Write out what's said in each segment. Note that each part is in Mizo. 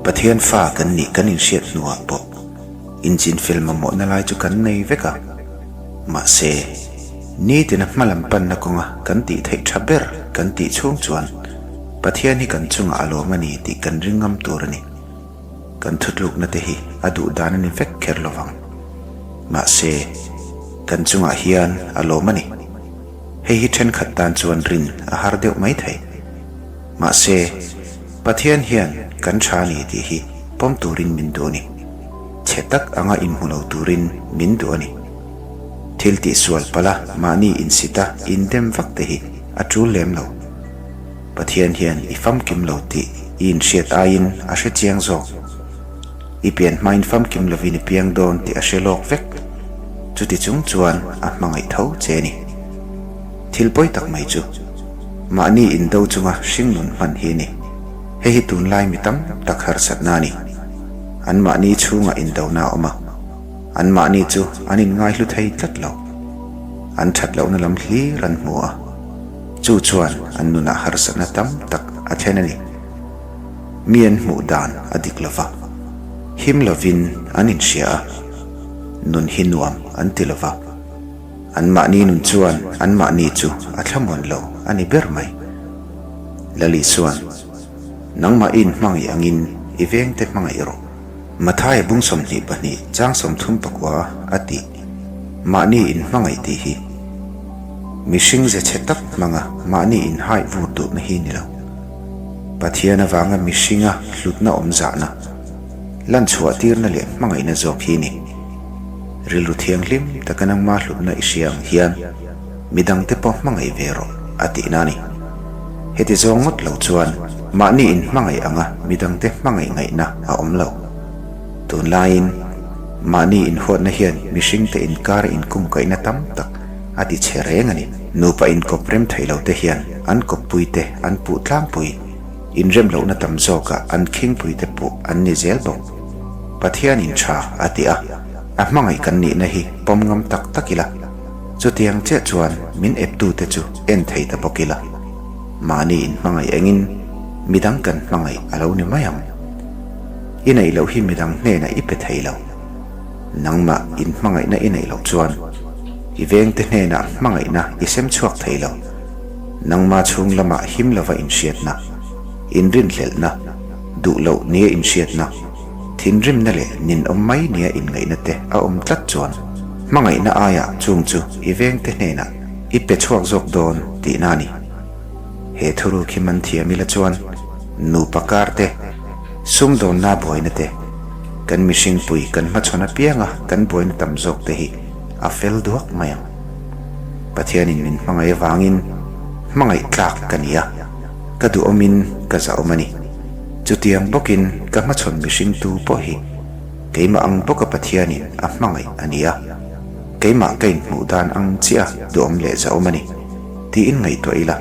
Pathian fa kan nih kan inhriat hnuah pawh inchinfel mamawhna lai chu kan nei vek a. Mahse, nitina hmalam panna kawnga kan tih theih tha ber kan tih chhung chuan Pathian hi kan chungah a lawm a ni tih kan ring ngam tur a ni. Kan thutlukna te hi a duh dan a ni vek kher lo vang. Mahse, kan chungah hian a lawm a ni. Hei hi thenkhat tan chuan rin a har deuh mai thei. Mahse, Pathian hian kan tha a ni tih hi pawm turin min duh a ni. Chhe tak anga inhmu lo turin min duh a ni. Thil tihsual palh a mahni insita indem vak te hi a tul lem lo. Pathian hian i famkim lo tih i inhriat aiin a hre chiang zawk. I pian hmain famkim lovin i piang dawn tih a hre lawk vek. Chuti chung chuan a hmangaih tho che a ni. Thil pawi tak mai chu mahni indo chunga hringnun hman hi a ni. Hei hi tunlai mi tam tak harsatna a ni. Anmahni chhungah indona a awm a, anmahni chu an inngaihlu thei tlat lo. An that lohna lam hlir an hmu a. Chu chuan an nunah harsatna tam tak a thlen a ni. Mi an hmuh dan a dik lo va, him lovin an inhria a, nun hi nuam an ti lo va. Anmahni nun chuan anmahni chu a thlamuan lo a ni ber mai. Lali chuan, Nangmah i inhmangaih angin i vengte hmangaih rawh. Mathaia bung 22 chang 34 a tih, Mahni inhmangaih tih hi mihring ze chhe tak hmanga mahni inhaih vur duhna hi ni lo. Pathian avanga mihringa hlutna awm zahna, lanchhuah tirna leh hmangaihna zawk hi ni. Rilru thianghlim taka nangma hlutna i hria ang hian midangte pawh hmangaih ve rawh a tihna a ni. Heti zawng ngawt lo chuan mahni inhmangaih anga midangte hmangaih ngaihna a awm lo. Tunlaiin mahni inhuatna hian mihringte inkar inkungkaihna tam tak a ti chhe reng a ni. Nupa inkawp rem thei lote hian an kawppuite an puh tlangpui, inrem lohna tam zawkah an khingpuite puh an ni zel bawk. Pathianin tha a ti a, a hmangaih kan nihna hi pawm ngam tak tak ila. Chutiang chiah chuan min eptute chu en thei ta bawk ila, mahni inhmangaih engin midang kan hmangaih a lo ni mai ang. I neih loh hi midang hnenah i pe thei lo. Nangmah inhmangaihna i neih loh chuan i vengte hnenah hmangaihna i sem chhuak thei lo. Nangma chhung lamah him lova inhriatna, inrinhlelhna, duh loh nia inhriatna, Thinrimna leh ninawm mai nia inngaihna te a awm tlat chuan hmangaihna aiah chung chu i vengte hnenah i pe chhuak zawk dawn tihna a ni. He thuruk hi man thiam ila chuan nupa kar te, sumdawnna buaina te, kan mihringpui kan hmachhawn apianga kan buaina tam zawk te hi a fel duak mai ang. Pathianin min hmangaih avangin hmangaih tlak ka ni a. Ka duhawmin ka zahawm a ni. Chutiang bawkin ka hmachhawn mihring tu pawh hi keimah ang bawka Pathianin a hmangaih a ni a, keimah ka inhmuh dan ang chiah a duhawm leh zahawm a ni tiin ngaihtuah ila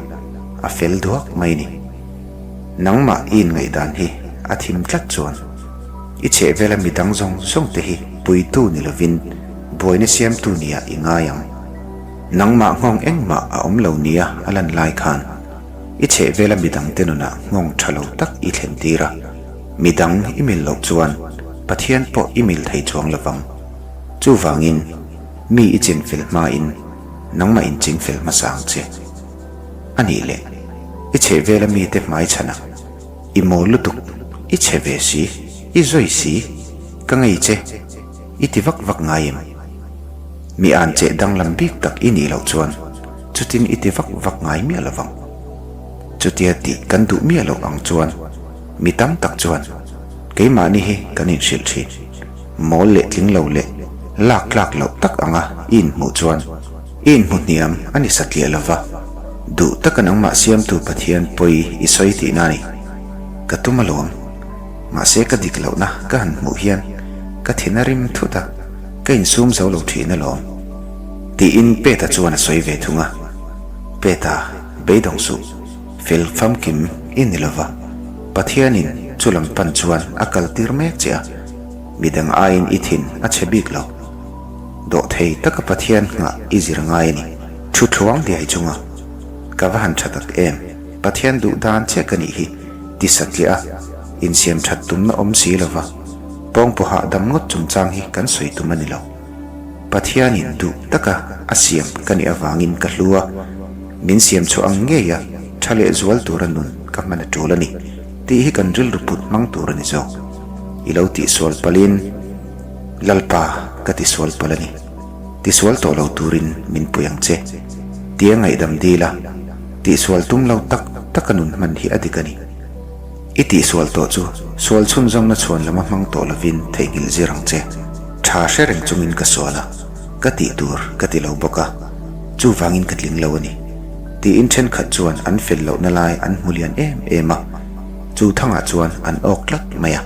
a fel duak mai ni. Nangmah i inngaihdan hi a thim tlat chuan i chhehvela midang zawng zawng te hi puitu ni lovin buaina siamtu nia i ngai ang. Nangmah nghawng engmah a awm lo nia a lan lai khan. I chhehvela midangte nunah nghawng tha lo tak i thlen tir a, midang i mil loh chuan Pathian pawh i mil thei chuang lovang. Chuvangin, mi i chinfel hmain nangmah in chingfel hmasa ang che. A nih leh, i chhehvela mite hmai chhanah i mawl lutuk, i chhe ve si, i zawi si, ka ngei che, i ti vak vak ngai em? Mi an cheh danglam bik tak i nih loh chuan chutin i ti vak vak ngai miah lo vang. Chutia tih kan duh miah loh ang chuan mi tam tak chuan keimahni hi kan inhrilh thin. Mawl leh tling lo leh lak tlak loh tak anga i inhmuh chuan i inhmu hniam a ni satliah lo va, duh taka nangmah siamtu Pathian pawi i sawi tihna a ni. Ka tum alawm. Mahse ka dik lohna ka han hmuh hian ka thin a rim thut a. Ka insum zo lo thin alawm, tiin Peta chuan a sawi ve thung a. Peta, beidawng suh, fel famkim i ni lova, Pathianin chu lam pan chuan a kaltir mek che a, midang aiin i thin a chhe bik lo. Dawhthei taka Pathian nghah i zir ngai a ni. Thu thluang diai chunga ka va han tha tak em, Pathian duh dan che ka nih hi, ti satliah a. Insiam that tumna awm si lova, pawngpaw hahdam ngawt chungchang hi kan sawi tum a ni lo. Pathianin duh taka a siam ka nih avangin ka hlu a, min siam chhuah ang ngei a tha leh zual tura nun ka hman a tul a ni tih hi kan rilru put hmang tur a ni zawk. I lo tihsual palhin, Lalpa ka tisual palh a ni, tisual tawh lo turin min pui ang che, tia ngaihdam dil a, tihsual tum lo tak taka nun hman hi a dik a ni. I tihsual tawh chu sual chhunzawmna chhuan lama hmang tawh lovin theihnghilh zir ang che. Tha hre reng chungin ka sual a, ka tih tur ka ti lo bawk a, chuvangin ka tling lo a ni. Tiin thenkhat chuan an fel lohna lai an hmu lian em em a, chu thangah chuan an awk tlat mai a.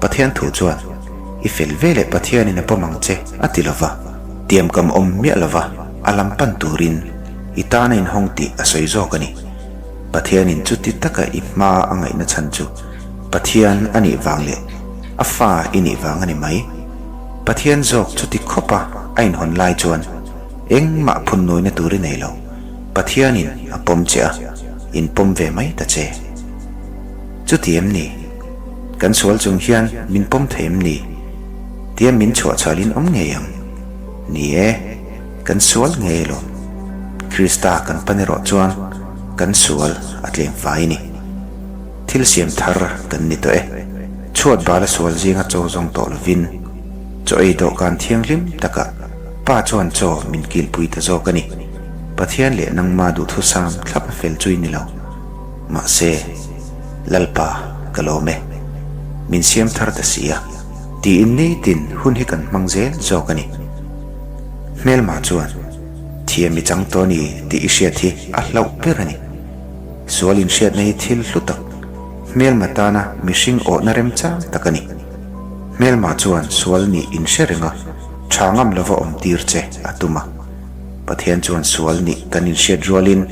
Pathian thu chuan, I fel ve leh Pathianin a pawm ang che a ti lova, tiamkam awm miah lova a lam pan turin i tan a inhawng tih a sawi zawk a ni. Pathianin chuti taka i hma a ngaihna chhan chu Pathian a nih vang leh a fa i nih vang a ni mai. Pathian zawk chuti khawpa a inhawn lai chuan engmah phun nawina tur i nei lo. Pathianin a pawm che a, in pawm ve mai ta che. Chuti em ni? Kan sual chung hian min pawm thei em ni? Tia min chhuahchhalin awm ngei ang. Ni e. Kan sual ngei alawm. Krista kan pan erawh chuan kan sual a tlem fai ni. Thil siam thar kan ni tawh e. Chhuat bala sual zinga chaw zawng tawh lovin chaw ei dawhkan thianghlim takah Pa chuan chaw min kilpui ta zawk a ni. Pathian leh nangma duhthusam thlap a fel chui ni lo. Mahse, Lalpa ka lawm e. Min siam thar ta si a. Tiin nitin hun hi kan hmang zel zawk a ni. Hmelma chuan, Thiam i chang tawh a ni tih i hriat hi a hlauh ber a ni. Sual inhriatna hi thil hlu tak, hmelma tana mihring awhna remchang tak a ni. Hmelma chuan sual nih inhre reng a, tha ngam lova awm tir che a tum a. Pathian chuan sual nih kan inhriat rualin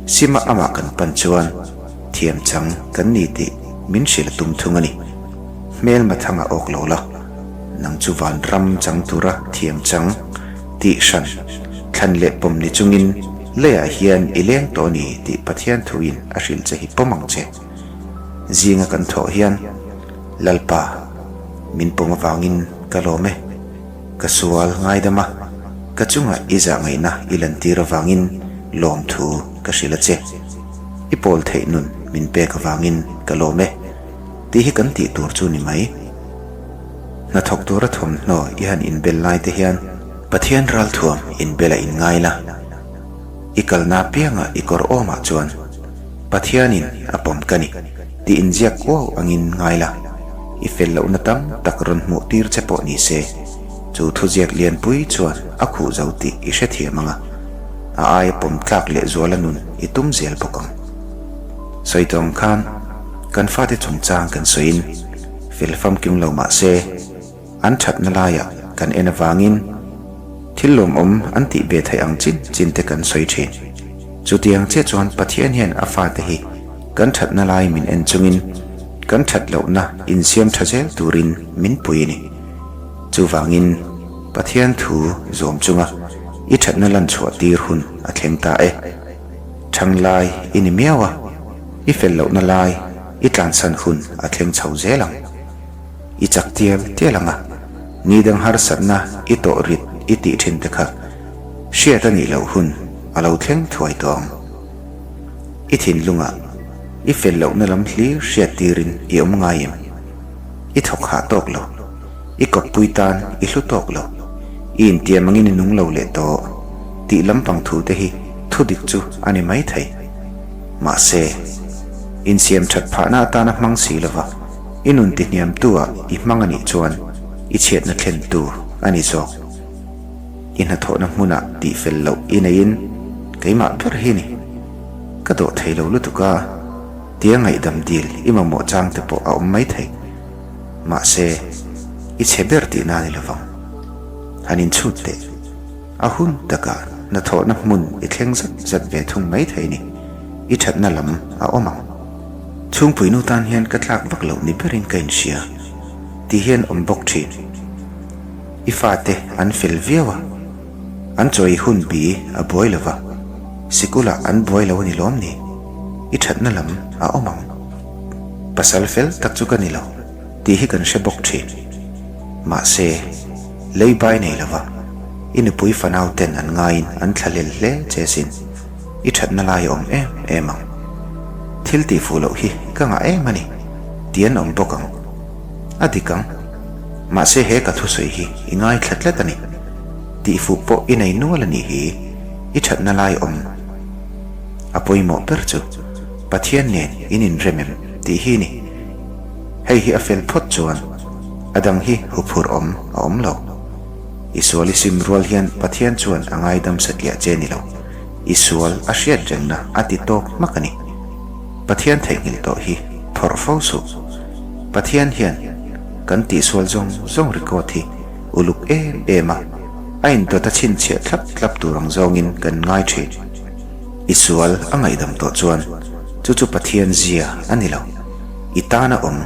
sima amah kan pan chuan thiam chang kan ni tih min hrilh a tum thung a ni. Hmelma thanga awk lo la. Nang chu vanram chang tura thiam chang tih hran thlan leh pawm ni chungin leiah hian i leng tawh a ni tih Pathian thuin a hrilh che hi pawm ang che. Zinga kan thawh hian Lalpa min pawm avangin ka lawm e, ka sual ngaidam a, ka chunga i zah ngaihna i lantir avangin lawmthu ka hrilh a che. I pawl theih nun min pek avangin ka lawm e tih hi kan tih tur chu ni mai. Hnathawk tura thawmhnaw i han inbel lai te hian Pathian ralthuam inbel a inngai la. I kalna apianga i kawr awmah chuan Pathianin a pawm ka ni tih inziak kuau angin ngai la. I fel lohna tam tak rawn hmuh tir che pawh ni se, chu thuziak lianpui chuan a khuh zo tih i hrethiam ang a, a aia pawm tlak leh zuala nun i tum zel bawk ang. Sawi tawng khan kan fate chungchang kan sawiin, Fel famkim lo mah se, an thatna laiah kan en avangin thil lawmawm an tih ve theih ang chin chin te kan sawi thin. Chutiang chiah chuan Pathian hian a fate hi kan thatna lai min en chungin kan that lohna insiam tha zel turin min pui a ni. Chuvangin Pathian thu zawm chunga i thatna lan chhuah tir hun a thleng ta e. Thang lai i ni miau a, i fel lohna lai I tlansan hun a thleng chho zel ang. I chak tial tial ang a, ni dang harsatna i tawh rit i tih thin te kha hriat a nih loh hun a lo thleng thuai tawh ang. I thinlungah i fel lohna lam hlir hriat tirin i awm ngai em? I thawk hah tawk lo, i kawppui tan i hlu tawk lo, i intiam angin i nung lo leh tawh tih lampang thu te hi thudik chu a ni maithei. Mahse, insiam that phahna atana hmang si lova i nun tihniamtu-ah i hmang a nih chuan i chhiatna thlentu a ni zawk. I hnathawhna hmunah tihfel loh i neiin keimah ber hi ni. Ka dawh thei lo lutuk a, tia ngaihdam dil i mamawh chang te pawh a awm mai thei. Mahse, i chhe ber tihna a ni lovang. Han inchhut teh. A hun takah hnathawhna hmun i thleng zat zat ve thung mai thei ni. I thatna lam a awm ang. Chhungpui nu tan hian ka tlak vak loh ni berin ka inhria tih hian awm bawk thin. I fate an fel viau a, an chawi hun bi a buai lo va, sikulah an buai lo a ni lawm ni? I thatna lam a awm ang. Pasal fel tak chu ka ni lo tih hi kan hre bawk thin. Mahse, leibai nei lova i nupui fanau ten an ngaiin an thlahlel hle che sin. I thatna lai a awm em em ang. Thil tih fuh loh hi ka ngah em a ni tih an awm bawk ang. A dik ang. Mahse he ka thusawi hi i ngaithla tlat a ni. Tih fuh pawh i nei nual a nih hi i thatna lai awm a pawimawh ber chu Pathian nen in inrem em tih hi ni. Hei hi a fel phawt chuan a dang hi huphurh awm a awm lo. I sual i sim rual hian Pathian chuan a ngaidam satliah che ni lo. I sual a hriat rengna a ti tawk hmak a ni. Pathian theihnghilh tawh hi phawrh fo suh. Pathian hian kan tihsual zawng zawng record hi uluk em em a, a indawt a chhinchhiah thlap thlap tur ang zawngin kan ngai thin. I sual a ngaihdam tawh chuan chu chu Pathian zia a ni lo. I tana awm,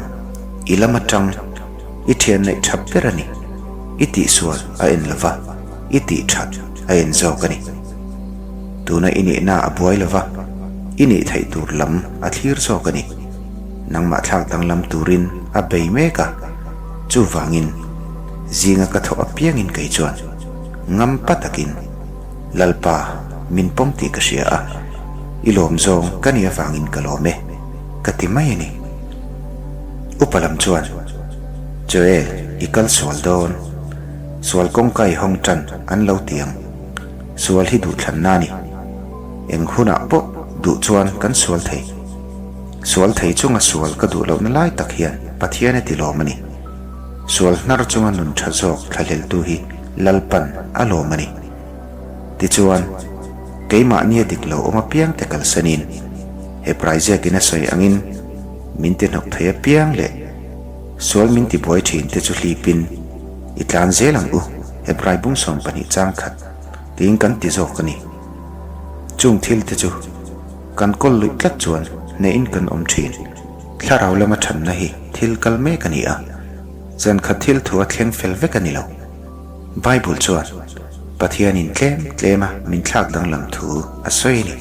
i lam atang, i thian neih tha ber a ni. I tihsual a en lo va, i tih that a en zawk a ni. Tuna i nihna a buai lo va, i nih theih tur lam a thlir zawk a ni. Nangmah thlak danglam turin a bei mek a, chuvangin zinga ka thawh apiangin kei chuan ngampa takin Lalpa min pawm tih ka hria a, i lawm zawng ka nih avangin ka lawm e, ka ti mai a ni. Upa lam chuan, Joel, i kal sual dawn. Sual kawngka i hawng tan an lo ti ang. Sual hi duhthlanna a ni. Eng hunah pawh duh chuan kan sual thei. Sual thei chunga sual ka duh lohna lai tak hian Pathian a ti lawm a ni. Sual hnar chunga nun tha zawk thlahleltu hi Lalpan a lawm a ni. Tichuan, keimahnia dik lo awm apiang te kalsanin, Hebrai ziakin a sawi angin min ti hnawk thei apiang leh sual min ti buai thin te chu hlipin i tlan zel ang u, Hebrai bung 12 chang khat tiin kan ti zawk a ni. Chung thil te chu kan kawl luih tlat chuan hnehin kan awm thin. Thlarau lama thanna hi thil kal mek a ni a, zankhat thil thu a thleng fel vek a ni lo. Bible chuan Pathianin tlem tlema min thlak danglam thu a sawi a ni.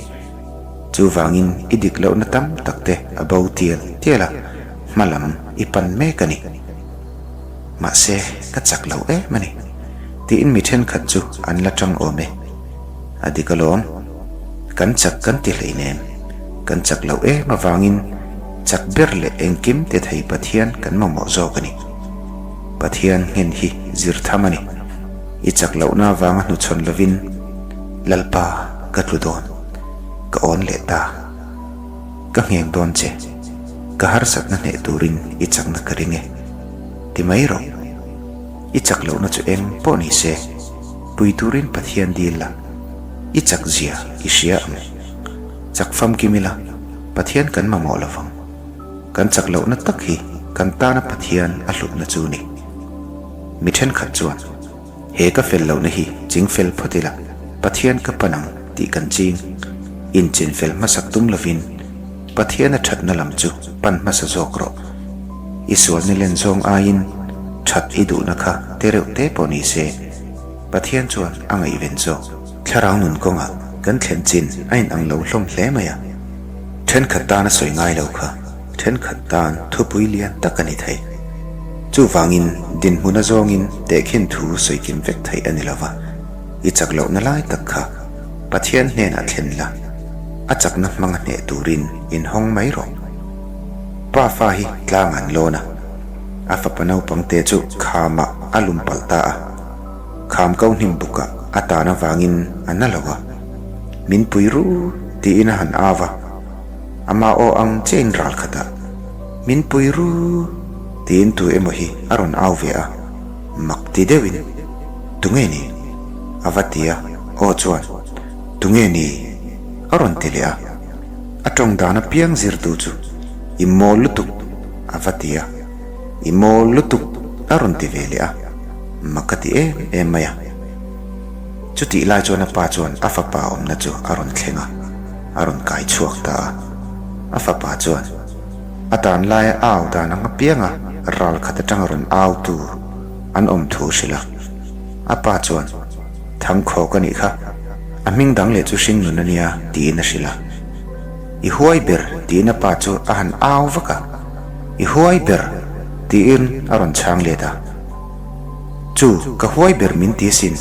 Chuvangin i dik lohna tam tak te a bo tial tial a, hma lam i pan mek a ni. Mahse, ka chak lo em a ni, tiin mi thenkhat chu an la tang awm e. A dik alawm, kan chak kan ti hleinem, kan chak loh em avangin chak ber leh engkim ti thei Pathian kan mamawh zawk a ni. Pathian nghen hi zir tham a ni. I chak lohna avanga hnuchhawn lovin Lalpa ka tlu dawn, ka awn leh ta. Ka ngheng dawn che, ka harsatna hneh turin i chakna ka ring e. Ti mai rawh. I chak lohna chu eng pawh ni se, pui turin Pathian dil la, i chak zia i hria ang. Chak famkim ila, Pathian kan mamawh lovang. Kan chak lohna tak hi kan tana Pathian a hlutna chu ni. Mi thenkhat chuan, He ka fel lohna hi ching fel phawt ila, Pathian ka pan ang tih kan ching. Inchin fel hmasak tum lovin Pathian a thatna lam chu pan hmasa zawk rawh. I sual ni len zawng aiin that i duhna kha te reuh te pawh ni se, Pathian chuan a ngaihven zawk. Thlarau nun kawngah kan thlen chin a inang lo hlawm hle mai a. Thenkhat tan a sawi ngai lo kha thenkhat tan thupui lian tak a ni thei. Chuvangin dinhmun a zawngin tehkhin thu sawi kim vek theih a ni lo va, i chak lohna lai tak kha Pathian hnenah thlen la, a chakna hmanga hneh turin inhawng mai rawh. Pa fa hi tlang an lawn a, a fapa naupang te chu khamah a lum palh ta a. Kham ko hnim bukah a tan avangin a na lo a, Min pui ru tiin a han au a, ama aw ang chiahin ral khatah, Min pui ru tiin tu emaw hi a rawn au ve a, mak ti deuhin, Tunge ni? a va ti a, aw chuan, Tunge ni? a rawn ti leh a, a tawng dan apiang zirtu chu, I mawl lutuk a va ti a, I mawl lutuk a rawn ti ve leh a, mak a ti em em mai a. Chutih lai chuan a pa chuan a fapa awmna chu a rawn thleng a, a rawn kai chhuak ta a. A fapa chuan a dan laia a au dan ang apianga ral khat atanga rawn au tu an awm thu hrilh a. A pa chuan, Thangkhawk a nih kha, a hming dang leh chu hring nun a nia tiin a hrilh a. I huai ber tiin a pa chu a han au vak a. I huai ber, tiin a rawn chhang let a. Chu, ka huai ber min ti asin.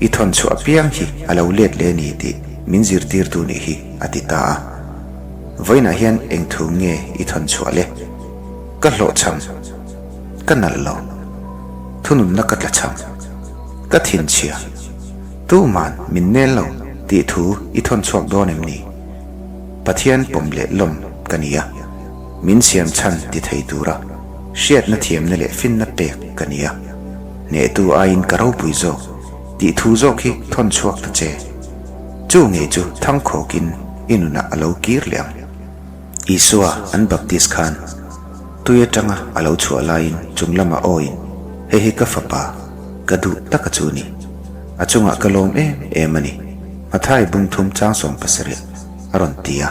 I thawn chhuah apiang hi a lo let leh a ni tih min zirtirtu nih hi, a ti ta a. Vawiinah hian eng thu nge i thawn chhuah le? Ka hlawhchham. Ka nalh lo. Thununna ka tlachham. Ka thinchhia. Tuman min nel lo tih thu i thawn chhuak dawn em ni? Pathian pawm leh lawm ka ni a, min siam chhan ti thei tura hriatna thiamna leh finna pek ka ni a, hnehtu aiin ka ropui zawk tih thu zawk hi thawn chhuak ta che. Chu ngei chu thangkhawkin i nunah a lo kir leh ang. Isua an baptis khan tui atanga a lo chhuah laiin chung lamah awiin, Hei hi ka fapa, ka duh taka chu ni. A chungah ka lawm em em a ni, Mathai bung thum chang 70 a rawn ti a.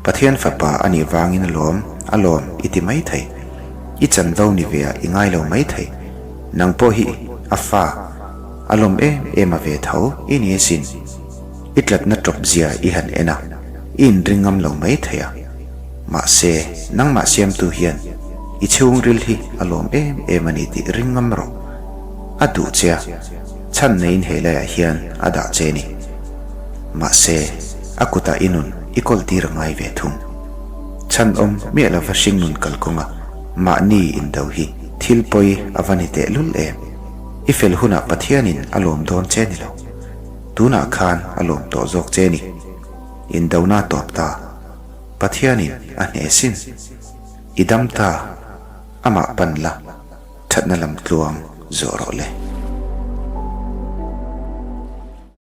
Pathian fapa a nih vangin a lawm, a lawm i ti mai thei. I chanvo ni ve ah i ngai lo mai thei. Nang pawh hi a fa, a lawm em em a ve tho i ni asin. I tlatna tawp zia i han en a, i inring ngam lo mai thei a. Mahse, nangmah siamtu hian i chhungril hi a lawm em em a ni tih ring ngam rawh. A duh che a, chhan neiin he laiah hian a dah che a ni. Mahse, a kutah i nun i kawl tir a ngai ve thung. Chhan awm miah lova hringnun kalkawnga mahni indo hi thil pawi a va ni tehlul em? I fel hunah Pathianin a lawm dawn che ni lo. Tunah khan a lawm tawh zawk che ni. Indona tawp ta. Pathianin a hneh sin. I dam ta. Amah pan la. Thatna lam tluang zawh rawh le.